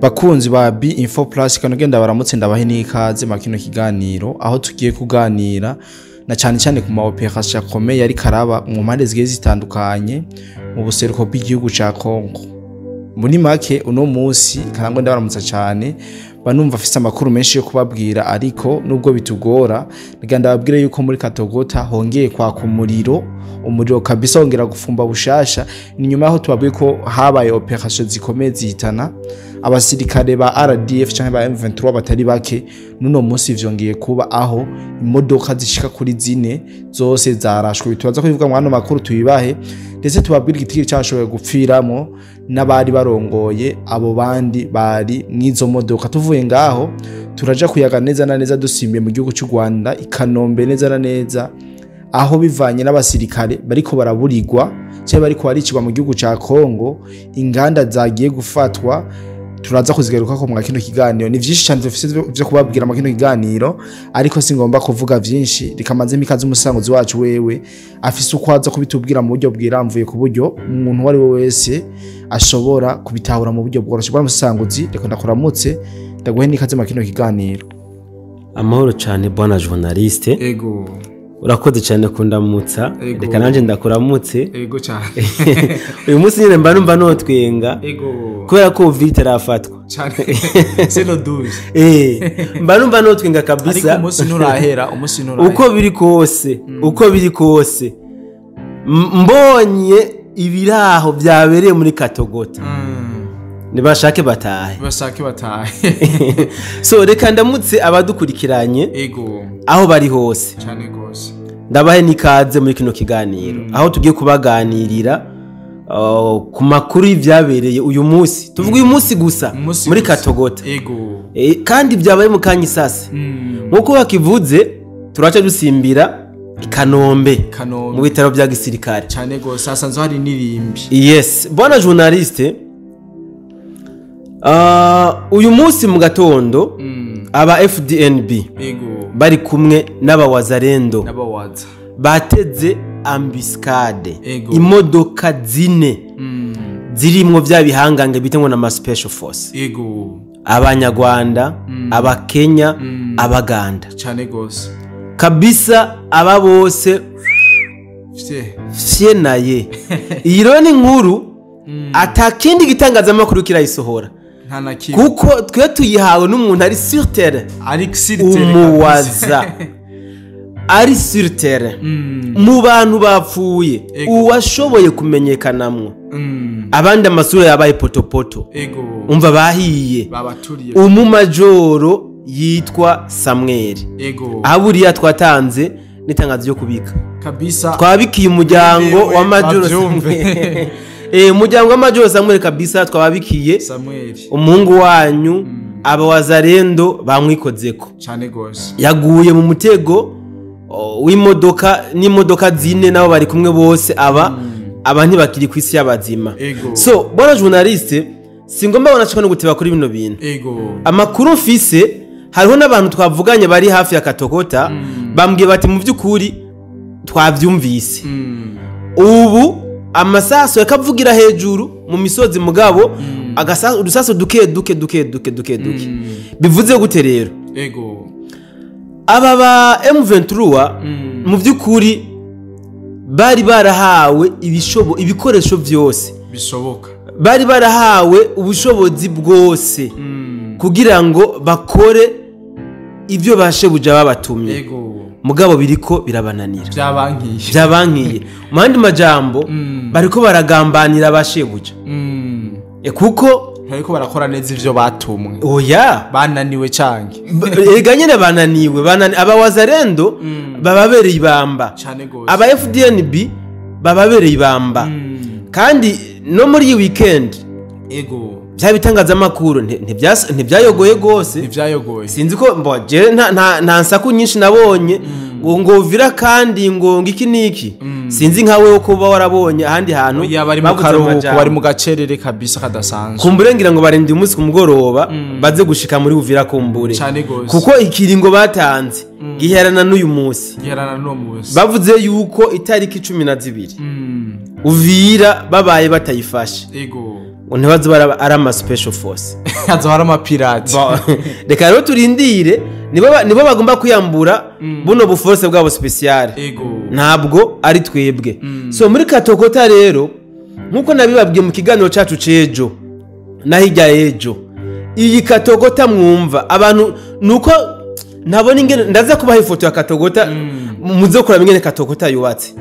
Bakunzi ba B Info Plus, kano genda baramutse, ndabahe n'ikaze mu kino kiganiro aho tugiye kuganira na cyane cyane ku ma opération akomeye ari karaba mu mpande zigiye zitandukanye mu buseruko bw'igihugu ca Congo. Muri make, uno munsi karangwa ndabaramutsa cyane, banumva afise amakuru menshi yo kubabwira, ariko nubwo bitugora reka ndababwire yuko muri Katogota hongeye kwaka umuriro, umuriro kabisa wongera gufumba bushasha. Ni nyuma yaho tubabwiye ko habaye opération zikomeye zihitana abasirikare ba RDF canke ba M23 batari bake. Nuno munsi vyongeye kuba, aho imodoka zishika kuri zine zose zarashwe. Bitubaza kubivuga mu hano makuru tubibahe, ndetse tubabwire igitigiri cyashoboye gupfiramo n'abari barongoye abo bandi bari mw'izo modoka. Tuvuye ngaho turaja kuyaga neza na neza dusimbiye mu gihugu cy'u Rwanda, i Kanombe neza na neza, aho bivanye n'abasirikare bariko baraburirwa cyangwa bariko baricirwa mu gihugu ca Congo, inganda zagiye gufatwa, turaza kuzigaruka ko mwa kino kiganiro. Ni vyinshi cyane dufise vyo kubabwira mu kino kiganiro, ariko singomba kuvuga vyinshi. Reka manze mikaze umusanguzi wacu, wewe afise uko aza kubitubwira mu buryo bwiramvuye, ku buryo umuntu uwo ari we wese ashobora kubitahura mu buryo bworoshye. Bwana musanguzi, reka ndakuramutse, ndaguhe n'ikaze mu kino kiganiro. Amahoro cyane, bwana journaliste. Ego. Urakoze cyane kundamutsa. Ego. Reka nanjye ndakuramutse. Ego cyane. Uyu munsi nyine mba numva notwenga kubera ko Uvira itarafatwa. Cyane, c'est le 12. Mba numva notwenga Ariko kabisa. umunsi nturahera, umunsi nturahera. Uko biri kose, uko biri kose, mbonye ibiraho byabereye muri Katogota, nibashake batahe. Bashake batahe. So reka ndamutse abadukurikiranye aho bari hose. Cyane gose. Ndabahe n'ikaze muri kino kiganiro aho tugiye kubaganirira ku makuru y'ibyabereye uyu munsi, tuvuga uyu munsi gusa, Umunsi muri gusa. Katogota. Ego. Kandi byabaye mu kanya isase nk'uko bakivuze. Turaca dusimbira i Kanombe Kanombe. mu bitaro bya gisirikare. Cyane gose, hasanzwe hari n'irimbi. Yes, bwana journaliste, uyu munsi mu gatondo aba FDNB bari kumwe n'abawazarendo n'abawaza bateze embuscade Ego. imodoka zine zirimwo vya bihangange bita ngo na special force, abanyarwanda, abakenya, abaganda. Cyane gose. Kabisa aba bose Fye. Fye naye. Iyi rero ni inkuru atakindi gitangazamakuru kirayisohora, Nta na kimwe. kuko twe tuyihawe n'umuntu ari sur terrain. Ari sur terrain. Umuwaza ari sur terrain mu bantu bapfuye, uwashoboye kumenyekanamwo, abandi amasura yabaye potopoto. Umva, bahiye. Babaturiye. Umumajoro yitwa Samweli, aho buriya twatanze n'itangazo ryo kubika. Twabikiye umuryango Yewe, wa Majoro bavyumve. Samweli. Umuryango wa Majoro Samweli kabisa twababikiye. Samuel. Umuhungu wanyu, aba wazarendo bamwikozeko. Cyane gose. Yaguye mu mutego w'imodoka, n'imodoka zine nabo bari kumwe bose. Aba ntibakiri ku isi y'abazima. So bwana journaliste, singomba wanashaka no guteba kuri bino bintu. Amakuru mfise, hariho n'abantu twavuganye bari hafi ya Katogota, bambwiye bati mu by'ukuri twavyumvise, ubu amasaso yakavugira hejuru mu misozi, mugabo udusaso duke duke duke duke duke duke. Bivuze gute rero? Ego. Aba ba M23 mu by'ukuri bari barahawe ibikoresho byose bishoboka, bari barahawe ubushobozi bwose kugira ngo bakore ibyo bashebuja babatumye. Mugabo biriko birabananira. Byabankiye. Byabankiye. Mu yandi majambo, bariko baragambanira bashebuja. Kuko Ntariko barakora neza ivyo batumwe. Oya. Bananiwe canke? Erega nyene bananiwe, aba wazarendo bababereye ibamba. Cane gose. Aba FDNB bababereye ibamba. Kandi no muri iyi weekend bya bitangazamakuru ntibyayogoye gose. Ntivyayogoye. Sinzi ko mboje nta nsaku nyinshi nabonye ngo Uvira kandi ngo iki niki. Sinzi nka wewe kuba warabonye ahandi hantu Oya, bari mu bavuze karuhuko. amajambo. Bari mu gacerere kabisa kadasanzwe. Kumbure ngira ngo barinde umunsi ku mugoroba baze gushika muri Uvira kumbure. Cane gose. Kuko ikiringo batanze giherana n'uyu munsi. Giherana n'uwo munsi. Bavuze yuko itariki 12 Uvira babaye batayifashe, Ngo ntibaze ari ama special force. Azoba ari amapirate. Reka rero turindire, nibo bagomba kwiyambura buno buforce bwabo spéciale. Ntabwo ari twebwe. So muri Katogota rero, nkuko nabibabwiye mu kiganiro cacu c'ejo na hirya y'ejo, iyi Katogota mwumva abantu nuko ntabona ingene ndaza kubaha ifoto ya Katogota, muze kuraba ingene Katogota yubatse.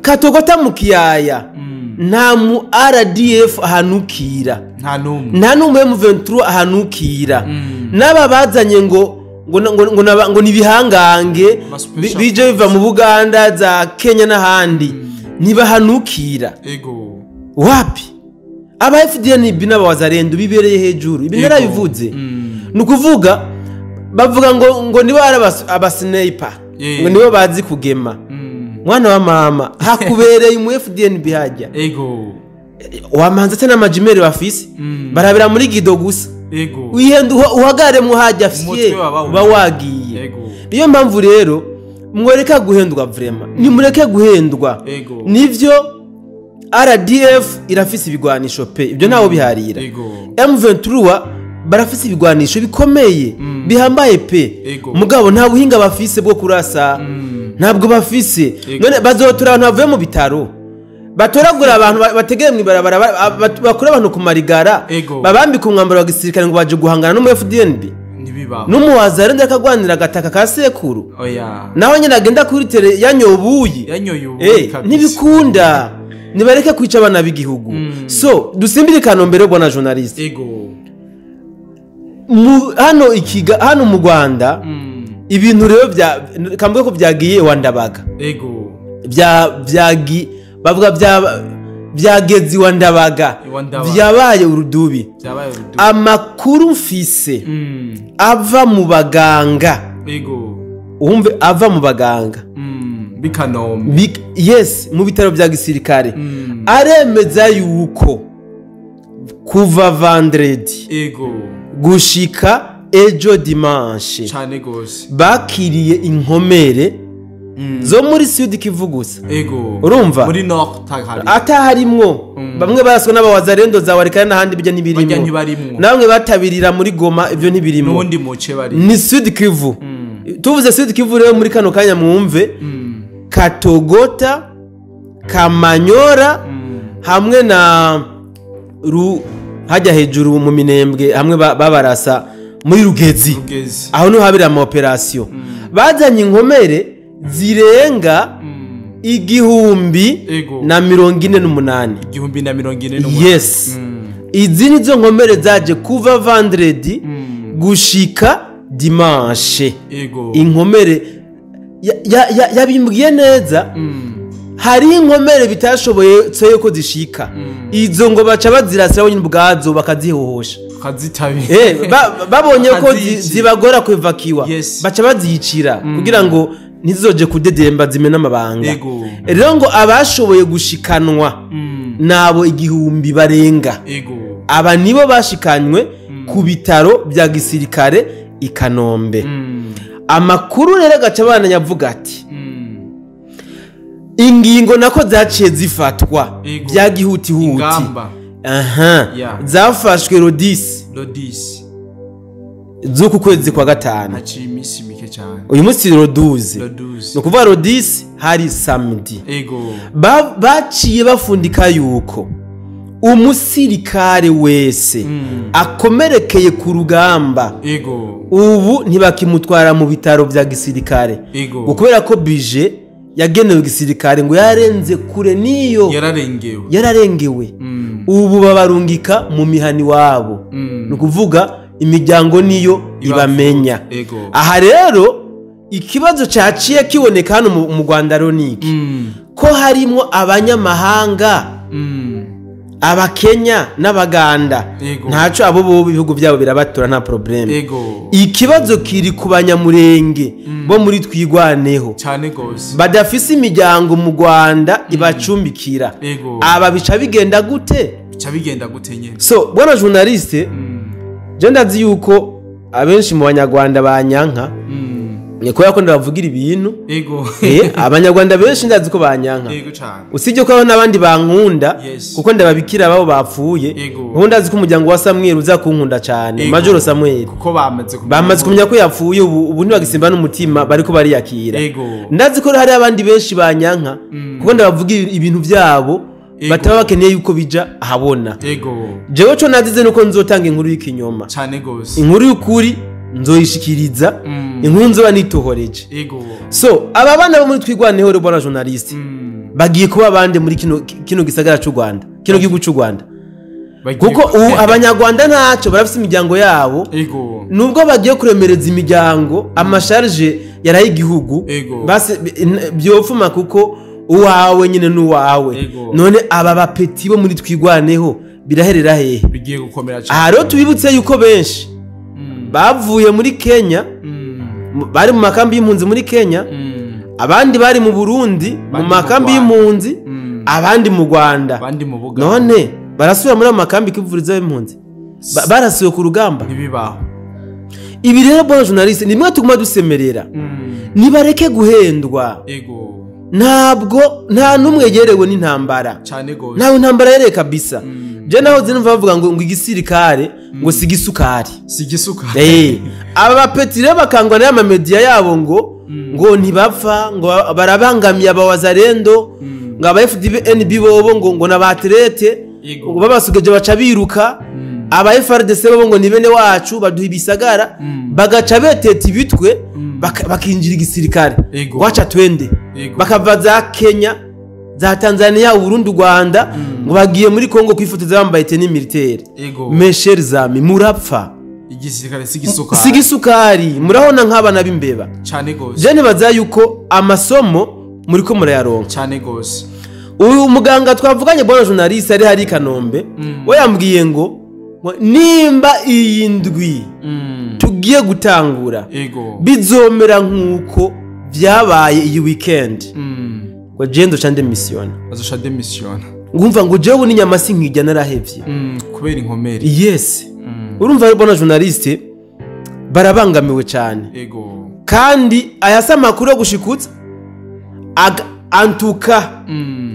Katogota mu kiyaya nta mu RDF ahanukira. Nta n'umwe. Nta n'umwe M23 ahanukira. N'aba bazanye ngo ni ibihangange Ama special bije biva mu Buganda, za Kenya n'ahandi, ntibahanukira. Wapi, aba FDNB n'abawazarendo bibereye hejuru. Ibi narabivuze. Ni ukuvuga bavuga ngo nibo ari abasniper, ngo nibo bazi kugema. Mwana wa mama, hakubereye umu FDNB hajya, wamanza ate n'amajimeri bafise, barabira muri guidon gusa. Wihenda uhagarare mu hajya fye. Umutwe waba uba wagiye. Niyo mpamvu rero mwereka guhendwa, vraiment nimureke guhendwa. Nivyo, RDF irafise ibigwanisho pe, ibyo ntawo biharira. M23 barafise ibigwanisho bikomeye, bihambaye pe. Mugabo nta buhinga bafise bwo kurasa, ntabwo bafise. None bazotora abantu bavuye mu bitaro, batoragura abantu bategeye mw'ibarabara, bakura abantu ku marigara, babambika umwambaro wa gisirikare ngo baje guhangana n'umu FDNB Ntibibaho. N'umuwazarende akagwanira agataka ka sekuru, Oya. nawe nyine agenda kuri terrain yanyobuye. Yanyoye ubu kabisa. Ntibikunda, nibareke kwica abana b'igihugu. So dusimbire Kanombe, bwana journaliste. Hano ikiga hano mu Rwanda, ibintu rero bya kambuye ko byagiye wandabaga. Bya byagi bavuga bya byageze iwa Ndabaga. Iwa Ndabaga. Byabaye urudubi. Byabaye urudubi. Amakuru mfise ava mu baganga, wumve, ava mu baganga Bikanombe. Yes, mu bitaro bya gisirikare, aremeza yuko kuva vendredi gushika ejo dimanche Cyane gose. bakiriye inkomere zo muri Sud Kivu gusa. Urumva? Muri Nord tahari. Ataharimwo. Bamwe baraswe n'abawazarendo za Warikare n'ahandi, bijya Bajya ntibirimwo. ntibarimwo. Namwe batabirira muri Goma, ibyo ntibirimwo. N'ubundi muce bari. Ni Sud Kivu. Tuvuze Sud Kivu rero muri kano kanya, mwumve Katogota, Kamanyora, hamwe na ru hajya hejuru mu Minembwe, hamwe babarasa muri Rugezi. Rugezi. Aho niho habera ama opération. Bazanye inkomere zirenga igihumbi na 48. 1048. Yes, izi nizo nkomere zaje kuva vendredi gushika dimanche. Inkomere yabimbwiye neza, hari inkomere bitashoboye tsoye ko zishika, izo ngo baca bazirasira bonyine ubwazo bakazihohosha. Kazitabira. Babonye ko Bakaziyicira. zibagora kwevakiwa, baca baziyicira kugira ngo ntizizoje kudedemba zimena amabanga. Rero ngo abashoboye gushikanwa nabo 1000 barenga. Aba nibo bashikanywe ku bitaro bya gisirikare i Kanombe. Amakuru rero agaca abana avuga ati ingingo nako zaciye zifatwa bya gihutihuti. Ingamba. Aha. Zafashwe le 10 Le 10 z'uku kwezi kwa gatanu. Haciye iminsi mike cyane. Uyu munsi le 12. Le 12. Ni ukuvuga le 10 hari samedi. Baciye bafundika yuko umusirikare wese akomerekeye ku rugamba ubu ntibakimutwara mu bitaro bya gisirikare, ngo kubera ko budget yagenewe gisirikare ngo yarenze kure niyo. Yararengewe. Yararengewe. Ubu babarungika mu mihani wabo, ni ukuvuga imiryango niyo ibamenya. Aha rero ikibazo cyaciye kiboneka hano mu Rwanda rero ni iki: ko harimo abanyamahanga, Abakenya n'Abaganda. Ntaco, abo bo ibihugu byabo birabatura, nta problème. Ikibazo kiri ku Banyamurenge bo muri Twigwaneho Cyane gose. badafise imiryango mu Rwanda ibacumbikira. Aba bica bigenda gute? Bica bigenda gute nyene? So bwana journaliste, je ndazi yuko abenshi mu Banyarwanda banyanka. Ni kubera ko ndabavugira ibintu. Ego. Abanyarwanda benshi ndazi ko banyanka. Ego cyane. Usibye ko n'abandi bankunda, Yes. kuko ndababikira babo bapfuye. Ego. Ubu ndazi ko umuryango wa Samuel uza kunkunda cyane. Ego. Majoro Samuel. Kuko bamaze kumenya. Bamaze kumenya ko yapfuye, ubu ntibagisimba n'umutima, bariko bariyakira. Ego. Ndazi ko hari abandi benshi banyanka, kuko ndabavugira ibintu byabo. Ego. Bataba bakeneye yuko bija ahabona. Ego. Jewe co nazize nuko nzotanga inkuru y'ikinyoma. Cyane gose. Inkuru y'ukuri nzoyishikiriza, inkuru nzoba nitohoreje. Ego. So aba bana bo muri Twigwaneho rero, bwana journaliste, bagiye kuba bande muri kino gisagara c'u Rwanda, kino gihugu c'u Rwanda? Kuko ubu Abanyarwanda ntacyo barafise imiryango yabo. Ego. Nubwo bagiye kuremereza imiryango, ama charges yaraye igihugu. Ego. Basi byopfuma kuko uwawe nyine n'uwawe. Ego. None aba ba petits bo muri Twigwaneho biraherera hehe? Bigiye gukomera cyane. Aha rero tubibutse yuko benshi bavuye muri Kenya, bari mu makambi y'impunzi muri Kenya, abandi bari mu Burundi mu Abandi mu makambi Rwanda. y'impunzi, abandi mu Rwanda. Abandi mu Buganda. None barasubira muri ayo makambi kwivuriza y'impunzi? Barasubiye ku rugamba? Ntibibaho. Ibi rero, bwana journaliste, ni mwe tuguma dusemerera, nibareke guhendwa. Ego. Ntabwo nta n'umwe yerewe n'intambara. Cyane gose. Ntawe intambara yereye kabisa. Je naho numva bavuga ngo igisirikare ngo si igisukari. Si igisuka. Aba ba petits rero bakangwa n'aya mamediya yabo ngo ntibapfa, ngo barabangamiye abawazarendo, ngo aba FDNB bobo ngo n'abaterete, Yego. ngo babasugeje baca biruka, aba FRDC bobo ngo ni bene wacu baduha ibisagara, bagaca beteta ibitwe, bakinjira igisirikare. Yego. Waca twende. Yego. Bakava za Kenya, za Tanzania, Uburundi, Rwanda, ngo bagiye muri Kongo kwifotoza bambaye tenue militaire. Ego. Mes chers amis, murapfa. Igisirikare si igisuka. Si igisukari, murabona nk'abana b'imbeba. Cyane gose. Je nibaza yuko amasomo muriko murayaronka. Cyane gose. Uyu muganga twavuganye, bwana journaliste, ari hari i Kanombe, we yambwiye ngo nimba iyi ndwi tugiye gutangura Ego. bizomera nk'uko byabaye iyi weekend, ngo je ndoca ndemisiona. Azosha démission. Ngumva ngo jewe n'inyama sinkijya, narahevye. Kubera inkomere. Yes, urumva rero, bwana journaliste, barabangamiwe cyane. Ego. Kandi aya si amakuru yo gushikutsa antuka,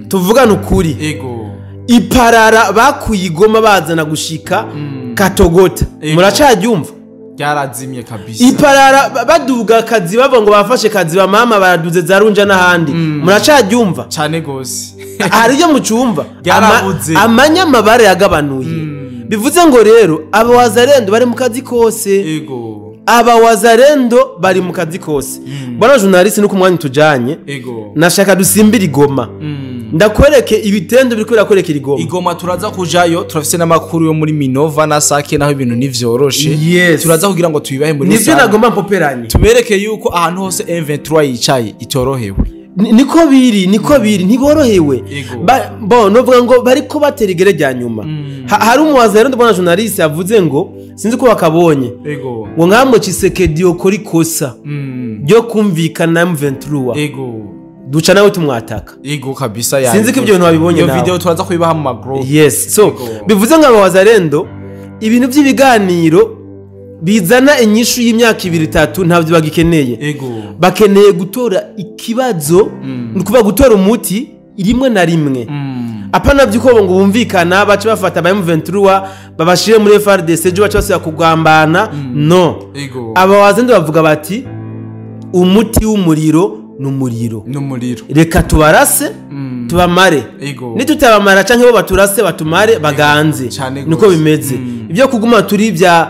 tuvugane ukuri, Ego. iparara bakuye igoma bazana gushika Katogota, Ego. muracaryumva? Ryarazimye kabisa. Iparara baduga kazi bavuga ngo bafashe kazi ba mama, baraduze za Runja n'ahandi, muracaryumva? Cyane gose. Hari ibyo mucumva. Ryarabuze. Amanyama barayagabanuye. Bivuze ngo rero aba wazarendo bari mu kazi kose. Ego. Aba wazarendo bari mu kazi kose, bwana journaliste. Nuko umwanya tujanye, Ego. nashaka dusimbire igoma, ndakwereke ibitendo biriko birakwerekera igoma. Igoma turaza kujayo, turafise n'amakuru yo muri Minova na Sake, naho ibintu ntivyoroshe. Yes. Turaza kugira ngo tubibahe muri Nivyo rusange. nagomba mpoperanye. Tubereke yuko ahantu hose M23 yicaye itorohewe. Niko biri, niko biri, ntiborohewe. Ego. Bo novuga ngo bariko batera igere rya nyuma. Hari umuwaza rero, ndabona journaliste yavuze ngo, sinzi ko bakabonye, Ego. ngo nkamwe Tshisekedi yokora ikosa ryo kumvikana na M23, Ego. duca nawe tumwataka. Ego kabisa ya. Sinzi ko ibyo bintu wabibonye Iyo nawe. video turaza kubibaha mu magroup. Yes, so Ego. bivuze ngo abawazarendo ibintu by'ibiganiro bizana inyishu y'imyaka 2, 3 ntabyo bagikeneye. Ego. Bakeneye gutora ikibazo, ni ukuvuga gutora umuti rimwe na rimwe, apana by'uko ngo bumvikana bace bafata aba M23 babashire muri FRDC, ejo bace basubira kugambana, no. Ego. Aba wazendo bavuga bati umuti w'umuriro ni umuriro. N'umuriro. Reka tubarase, tubamare. Ego. Nitutabamara canke bo baturase batumare, baganze. Cane Niko gose. bimeze. Ibyo kuguma turi bya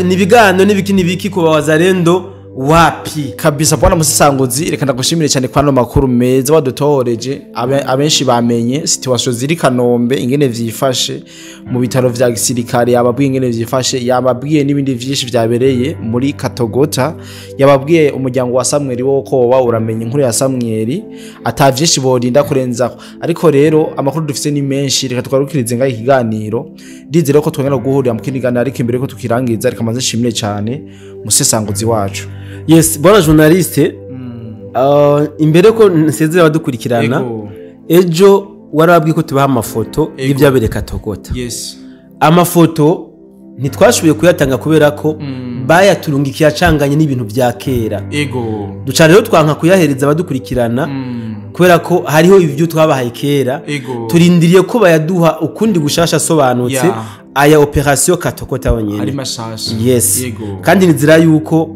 nibiganiro n'ibiki n'ibiki ku bawazarendo, wapi. Kabisa, bwana Musisanguzi, reka ndagushimire cyane kwa ano makuru meza wadutohoreje. Abenshi bamenye situation ziri Kanombe, ingene vyifashe mu bitaro vya gisirikare, yababwiye ingene vyifashe, yababwiye n'ibindi vyinshi vyabereye muri Katogota, yababwiye umuryango wa Samuel wo ko woba uramenye inkuru ya Samuel ata vyinshi borinda kurenzaho. Ariko rero amakuru dufise ni menshi, reka twarukirize ngaho ikiganiro. Ndizere ko twongera guhurira mu kindi kiganiro, ariko imbere ko tukirangiza, reka maze nshimire cyane musesanguzi wacu. Yes, bwana journaliste, imbere ko nsezera abadukurikirana, Ego. ejo warababwiye ko tubaha amafoto Ego. y'ibyabereye Katogota. Yes. Amafoto ntitwashoboye kuyatanga kubera ko Bayaturungikiye acanganye n'ibintu vya kera. Duca rero twanka kuyahereza abadukurikirana, kubera ko hariho ibyo twabahaye kera. Turindiriye ko bayaduha ukundi gushasha asobanutse, aya opération Katokota ari yonyene. Mashasha. Yes. Kandi nizira yuko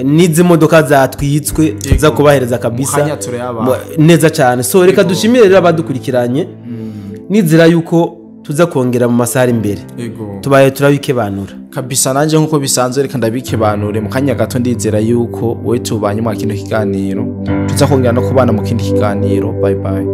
n'izi modoka zatwitswe tuza kubahereza kabisa. Mukanya turayabaha. Neza cyane. So reka dushimire rero abadukurikiranye, nizira yuko tuza kongera mu masaha ari imbere. Tubaye turabikebanura. Kabisa, nanje nkuko bisanzwe reka ndabikebanure mu kanya gato. Ndizera yuko wowe tubanye mu kino kiganiro, tuza kongera no kubana mu kindi kiganiro. Bye bye.